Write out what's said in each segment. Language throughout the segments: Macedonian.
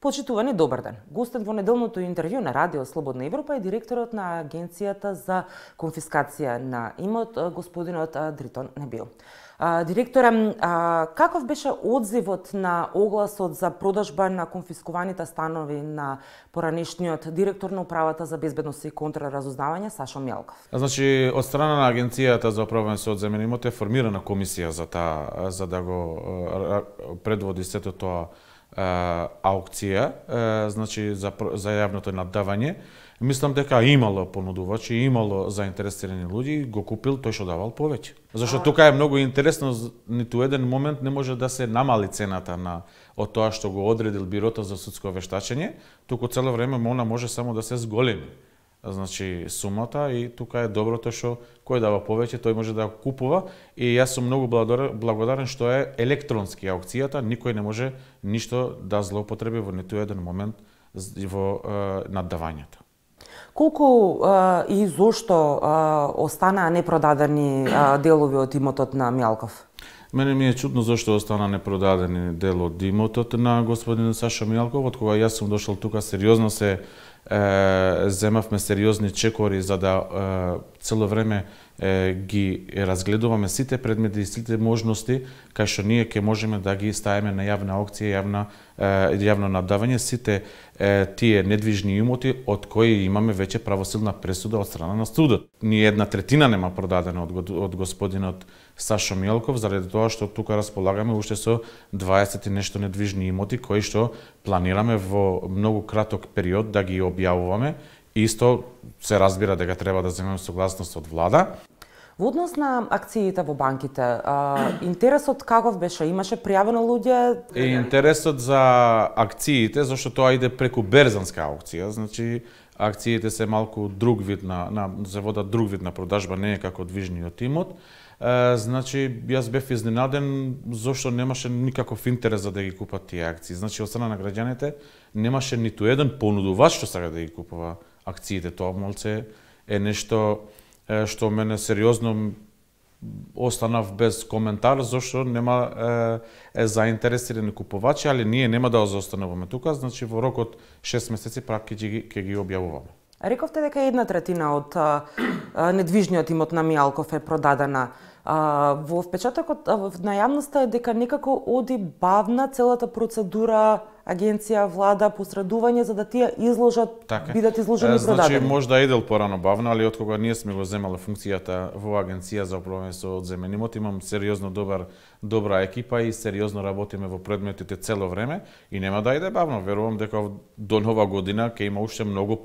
Почитувани, добар ден. Гостен во неделното интервју на Радио Слободна Европа е директорот на Агенцијата за конфискација на имот, господинот Дритон Небил. Директоре, каков беше одзивот на огласот за продажба на конфискуваните станови на поранешниот директор на Управата за безбедност и контраразузнавање Сашо Мјалков? Значи, од страна на Агенцијата за управување со одземени имоти е формирана комисија за да го предводи сето тоа аукција, значи за јавното наддавање. Мислам дека имало понудувачи, имало заинтересирани луѓе, го купил тој што давал повеќе. Зашто тука е многу интересно, ниту еден момент не може да се намали цената од тоа што го одредил Бирото за судско вештачење, туку цело време она може само да се зголеми. Значи сумата, и тука е доброто што кој дава повеќе, тој може да купува, и јас сум многу благодарен што е електронски аукцијата, никој не може ништо да злоупотреби во ниту еден момент во наддавањата. Колку и зошто останаа непродадени делови од имотот на Мјалков? Мене ми е чудно зошто остана непродадени дел од имотот на господин Сашо Мјалков. Од кога јас сум дошол тука, сериозно се земавме сериозни чекори за да цело време ги разгледуваме сите предмети и сите можности кај што ние ќе можеме да ги ставиме на јавна аукција, јавно наддавање сите тие недвижни имоти од кои имаме веќе правосилна пресуда од страна на судот. Ни една третина нема продадена од господинот Сашо Мјалков, заради тоа што тука располагаме уште со 20 и нешто недвижни имоти кои што планираме во многу краток период да ги објавуваме. Исто се разбира дека треба да земеме согласност од влада. Во однос на акциите во банките, интересот каков беше? Имаше пријавено луѓе? Интересот за акциите, зашто тоа иде преку берзанска аукција, значи акциите се малку друг вид се водат друг вид на продажба, не е како движниот имот. Значи, јас бев изненаден зашто немаше никаков интерес за да ги купат тие акции. Значи, од страна на граѓаните немаше ниту еден понудувач што сака да ги купува акциите. Тоа малце е нешто што мене сериозно останав без коментар, зашто нема заинтересирани купувачи, али ние нема да заостануваме тука, значи во рок од 6 месеци практички ќе ги објавуваме. Рековте дека 1/3 од недвижниот имот на Мјалков е продадена. Во впечатокот на јавноста е дека некако оди бавна целата процедура, агенција, влада, посредување за да тие бидат изложени и продадени. Значи може да идел порано бавно, али од кога ние сме го земале функцијата во Агенција за управување со одземени имоти, имам сериозно добра екипа и сериозно работиме во предметите цело време и нема да иде бавно. Верувам дека до нова година ќе има уште многу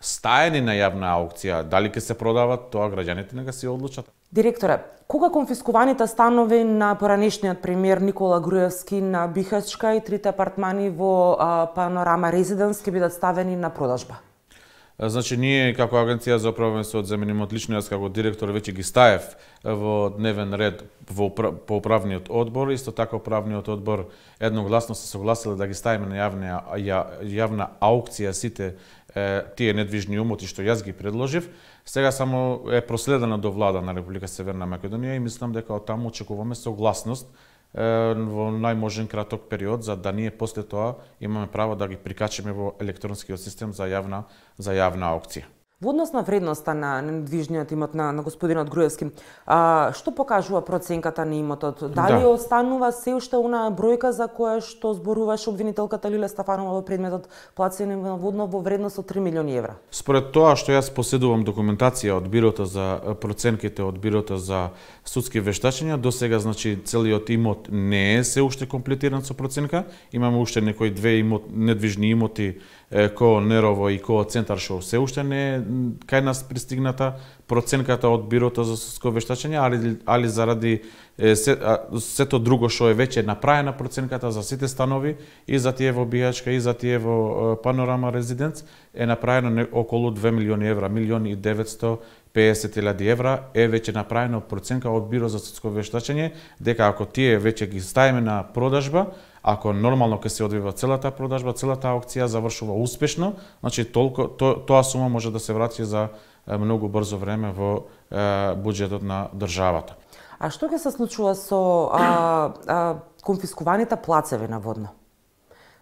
стаени на јавна аукција. Дали ќе се продават, тоа граѓаните нека си одлучат. Директоре, кога конфискуваните станови на поранешниот премиер Никола Груевски на Бихачка и 3 апартмани во Панорама Резиденс ќе бидат ставени на продажба? Значи, ние како Агенција за управување со одземени имоти, лично јас како директор веќе ги стаев во дневен ред по управниот одбор. Исто така управниот одбор едногласно се согласиле да ги ставиме на јавна аукција сите тие недвижни имоти што јас ги предложив. Сега само е проследена до влада на Република Северна Македонија и мислам дека од таму очекуваме согласност во најможен краток период, за да ние после тоа имаме право да ги прикачиме во електронскиот систем за јавна аукција. Во однос на вредноста на недвижниот имот на господинот Груевски, што покажува проценката на имотот? Дали останува се уште она бројка за која што зборуваше обвинителката Лиле Стафанова во предметот плацени наводно во вредност од 3 милиони евра? Според тоа што јас поседувам документација од Бирото за проценките од Бирото за судски вештачења, до сега значи целиот имот не е се уште комплетиран со проценка. Имаме уште некои недвижни имоти ко Нерово и ко Центар што се уште не е кај нас пристигната проценката од Бирото за судско вештачење, али заради сето друго што е веќе направена проценката за сите станови и за тие во Бихачка и за тие во Панорама Резиденц е направено околу 2 милиони евра, 1.950.000 евра е веќе направена проценка од Биро за судско вештачење, дека ако тие веќе ги ставиме на продажба, ако нормално ќе се одвива целата продажба, целата аукција завршува успешно, значи тоа сума може да се врати за многу брзо време во буџетот на државата. А што ќе се случува со конфискуваните плацеви наводно?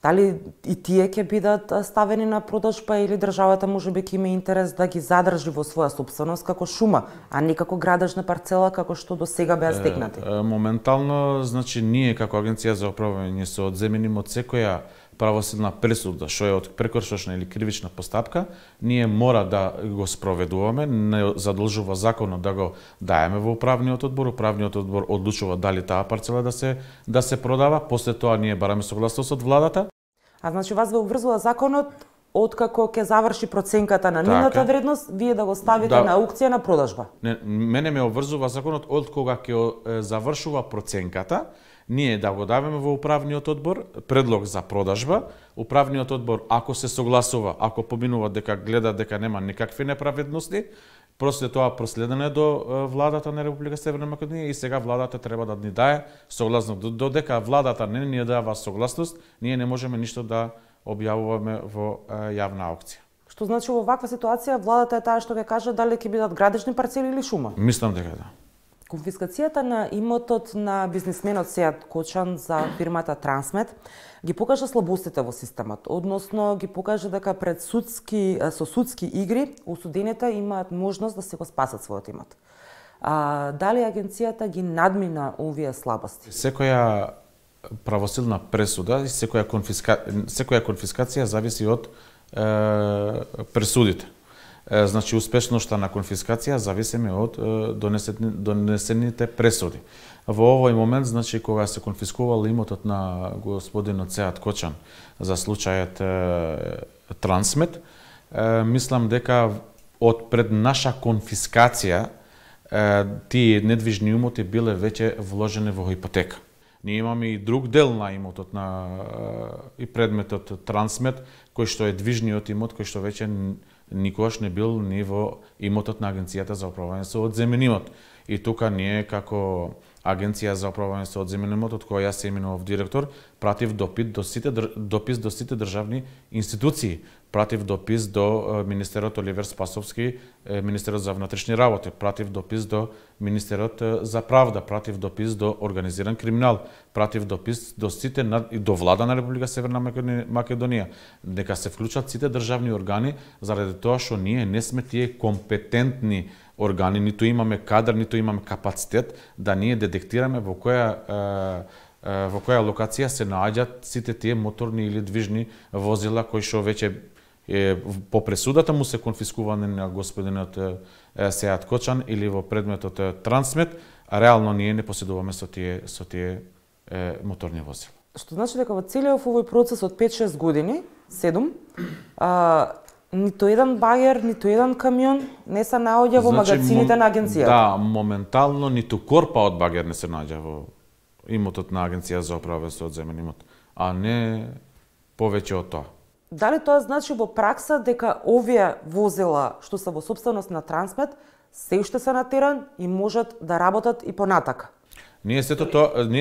Дали и тие ќе бидат ставени на продажба или државата можеби ќе има интерес да ги задржи во своја сопственост како шума, а не како градежна парцела како што до сега беа стекнати? Моментално, значи, ние како Агенција за управување со одземени имот секоја правосудна пресуда, што е од прекршочна или кривична постапка, ние мора да го спроведуваме, не задолжува законот да го даеме во управниот одбор. Управниот одбор одлучува дали таа парцела да се продава, после тоа ние бараме согласност од владата. А значи вас ве обврзува законот откако ќе заврши проценката на нивната вредност, вие да го ставите на аукција на продажба? Не, мене ме обврзува законот од кога ќе завршува проценката, ние да го даваме во управниот одбор предлог за продажба. Управниот одбор, ако се согласува, ако поминува дека гледа дека нема никакви неправедности, после тоа проследено до владата на Република Северна Македонија и сега владата треба да ни дае согласност. Додека владата не ни дава согласност, ние не можеме ништо да објавуваме во јавна аукција. Што значи во ваква ситуација владата е таа што ќе каже дали ќе бидат градежни парцели или шума? Мислам дека да. Конфискацијата на имотот на бизнисменот Сеат Кочан за фирмата Трансмет ги покажа слабостите во системот, односно ги покажа дека пред со судски игри осудените имаат можност да се го спасат својот имот. Дали агенцијата ги надмина овие слабости? Секоја правосудна пресуда и секоја конфискација зависи од пресудите. Значи, успешноста на конфискација зависиме од донесените пресуди. Во овој момент, значи, кога се конфискувал имотот на господинот Сеат Кочан за случајот Трансмет, мислам дека од пред наша конфискација тие недвижни имоти биле веќе вложени во ипотека. Ние имаме и друг дел на имотот и предметот Трансмет, кој што е движниот имот, кој што веќе никогаш не бил ни во имотот на Агенцијата за управување со одземен имот. И тука ние како Агенција за управување со одземен имот, од која јас се именував директор, пратив допис до сите државни институции. Пратив допис до Министерот Оливер Спасовски, Министерот за внатрешни работи, пратив допис до Министерот за правда, пратив допис до организиран криминал, пратив допис до сите до влада на Република Северна Македонија, дека се вклучат сите државни органи, заради тоа што ние не сме тие компетентни органи, ниту имаме кадар, ниту имаме капацитет да ние детектираме во која локација се наоѓаат сите тие моторни или движни возила кои што веќе по пресудата му се конфискувани на господинот Сеат Кочан или во предметот Трансмет, а реално ние не поседуваме со тие моторни возила. Што значи дека во целиот овој процес од 5-6 години, 7, ниту еден багер, ниту еден камион не се наоѓа во магазините на агенцијата. Да, моментално ниту корпа од багер не се наоѓа во имотот на Агенција за управување со одземен имот, а не повеќе од тоа. Дали тоа значи во пракса дека овие возила што се во сопственост на Трансмет се уште се на терен и можат да работат и понатака? Ние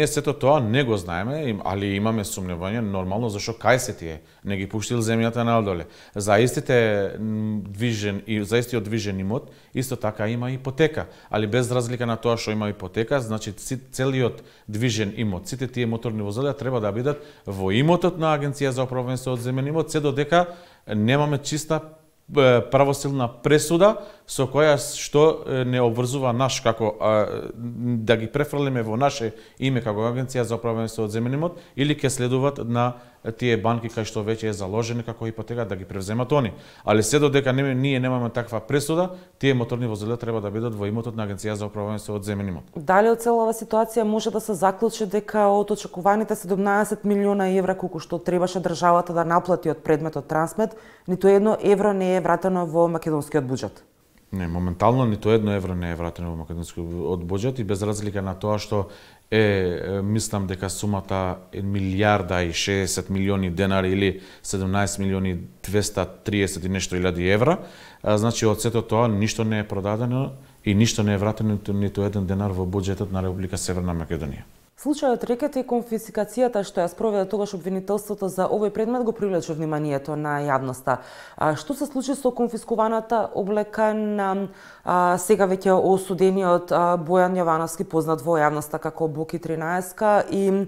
сето тоа не го знаеме, али имаме сумневање нормално зашто кај се тие не ги пуштил земјата надоле. За истиот движен имот исто така има ипотека, али без разлика на тоа што има ипотека, значи целиот движен имот, сите тие моторни возила треба да бидат во имотот на Агенција за управување со одземен имот, се додека немаме чиста правосилна пресуда со која што не обврзува наш како да ги префрлиме во наше име како Агенција за управување со одземен имот или ќе следуваат на тие банки кај што веќе е заложени како ипотека да ги превземат они. Али се додека ние немаме таква пресуда, тие моторни возила треба да бидат во имотот на Агенција за управување со одземен имот. Дали од целава ситуација може да се заклучи дека од очекуваните 17 милиона евра колку што требаше државата да наплати од предметот Трансмет, ниту едно евро не е вратено во македонскиот буџет? Не, моментално ниту едно евро не е вратено во македонскиот буџет и без разлика на тоа што мислам дека сумата е 1,60 милиони денари или 17 милиони 230 и нешто илјади евра. Значи од сето тоа ништо не е продадено и ништо не е вратено ниту еден денар во буџетот на Република Северна Македонија. Случајот рекет и конфискацијата што ја спроведе тогаш обвинителството за овој предмет го привлече вниманието на јавноста. Што се случи со конфискуваната облека на сега веќе осудениот Бојан Јовановски, познат во јавноста како Боки 13 и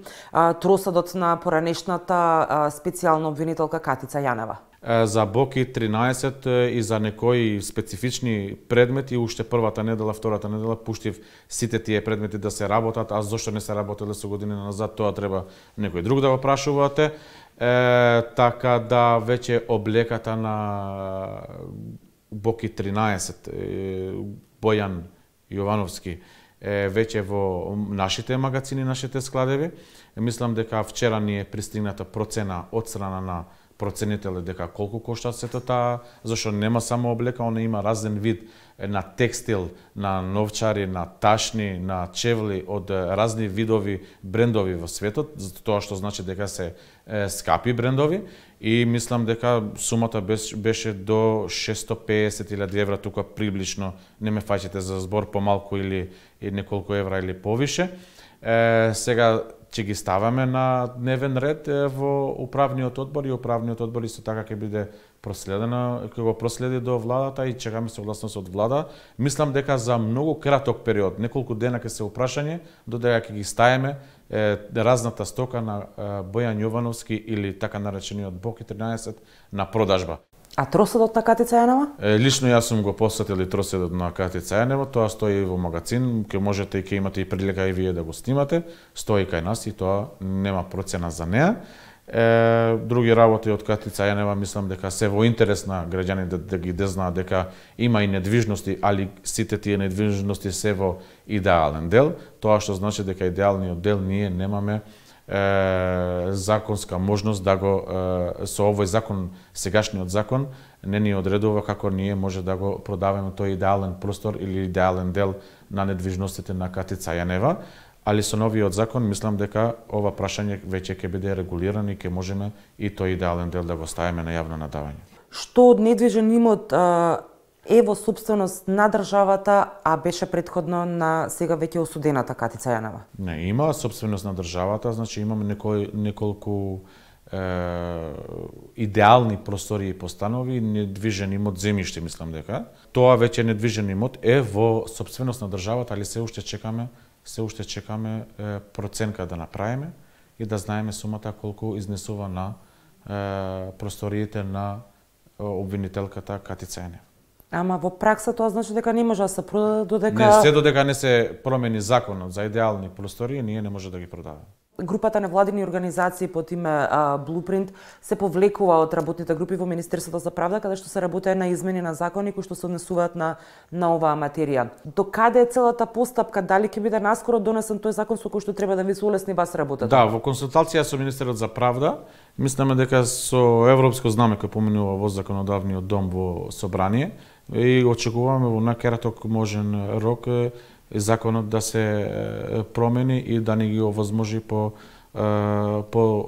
троседот на поранешната специјална обвинителка Катица Јанева? За Боки 13 и за некои специфични предмети, уште првата недела, втората недела, пуштив сите тие предмети да се работат, а зошто не се работеле со години назад, тоа треба некој друг да го прашувате. Така да веќе облеката на Боки 13, Бојан Јовановски, веќе во нашите магазини, нашите складеви. Мислам дека вчера ни е пристигната процена од страна на проценителе дека колку кошта сето таа, зашто нема само облека, она има разен вид на текстил, на новчари, на ташни, на чевли од разни видови брендови во светот, тоа што значи дека се скапи брендови и мислам дека сумата беше до 650.000 евра, тука приближно, не ме фаќате за збор, помалку или неколку евра или повише. Сега ќе ги ставаме на дневен ред во управниот одбор и управниот одбор исто така ќе биде проследено, ќе го проследи до владата и чекаме согласност од влада. Мислам дека за многу краток период, неколку дена ќе се упрашање, додека ќе ги ставиме разната стока на Бојан Јовановски или така наречениот Боки 13 на продажба. А троседот на Катица Јанева? Лично јас сум го посетил и троседот на Катица Јанева, тоа стои во магазин, ќе можете и ќе имате и прилика и вие да го снимате, стои кај нас и тоа нема процена за неа. Други работи од Катица Јанева мислам дека се во интерес на граѓаните да ги знаат дека има и недвижности, али сите тие недвижности се во идеален дел, тоа што значи дека идеалниот дел ние немаме законска можност да го со овој закон, сегашниот закон не ни одредува како ние може да го продаваме тој идеален простор или идеален дел на недвижностите на Катица Јанева, али со новиот закон мислам дека ова прашање веќе ќе биде регулирано и ќе можеме и тој идеален дел да го ставиме на јавно надавање. Што од недвижен имот е во собственост на државата, а беше претходно на сега веќе осудената Катица Јанева? Не, има собственост на државата, значи имаме неколку идеални простори и постанови, недвижен имот, земјиште мислам дека. Тоа веќе недвижен имот е во собственост на државата, али се уште чекаме проценка да направиме и да знаеме сумата колку изнесува на просториите на обвинителката Катица Јанева. Ама во пракса тоа значи дека не може да се продаде додека... Не, се додека не се промени законот за идеални простории, ние не може да ги продаваме. Групата невладини организации под име Blueprint се повлекува од работните групи во Министерството за правда, каде што се работи на измени на закони кои што се однесуваат на оваа материја. До каде е целата постапка? Дали ќе биде наскоро донесен тој закон со кој што треба да ви се улесни вас работата? Да, во консултација со Министерот за правда, мислиме дека со европско знаме кој поминува во законодавниот дом во собрание и очекуваме во најкраток можен рок законот да се промени и да ни ги овозможи по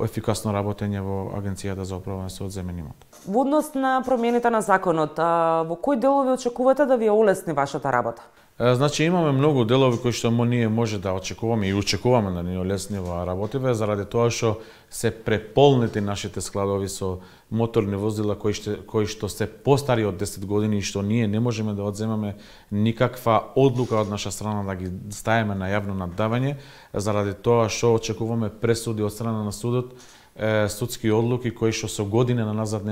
ефикасно работење во Агенцијата за управување со одземен имот. Во однос на промените на законот, во кои делови очекувате да ви олесни вашата работа? Значи имаме многу делови кои што ние може да очекуваме и очекуваме да ни олеснива работиве заради тоа што се преполнети нашите складови со моторни возила кои што се постари од 10 години и што ние не можеме да одземаме никаква одлука од наша страна да ги ставиме на јавно наддавање заради тоа што очекуваме пресуди од страна на судот, судски одлуки кои што со години назад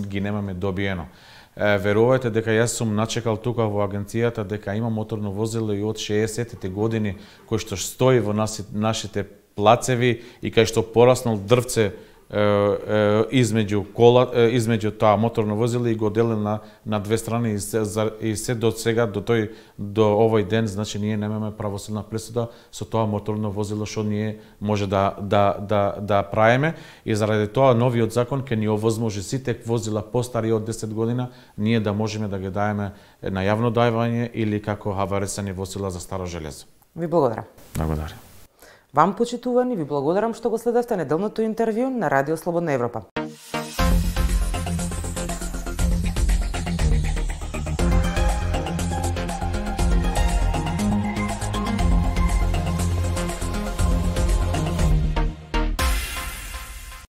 ги немаме добиено. Верувајте дека јас сум начекал тука во агенцијата дека има моторно возило и од 60-тите години кој што стои во нашите плацеви и кај што пораснал дрвце измеѓу тоа моторно возило и го дели на две страни и се до сега до овој ден, значи ние немаме правосудна пресуда со тоа моторно возило што ние може да правиме и заради тоа новиот закон ќе ни овозможи сите возила постари од 10 година ние да можеме да ги даеме на јавно давање или како аварисани возила за старо железо. Ви благодарам. Благодарам. Вам, почитувани, ви благодарам што го следевте неделното интервју на Радио Слободна Европа.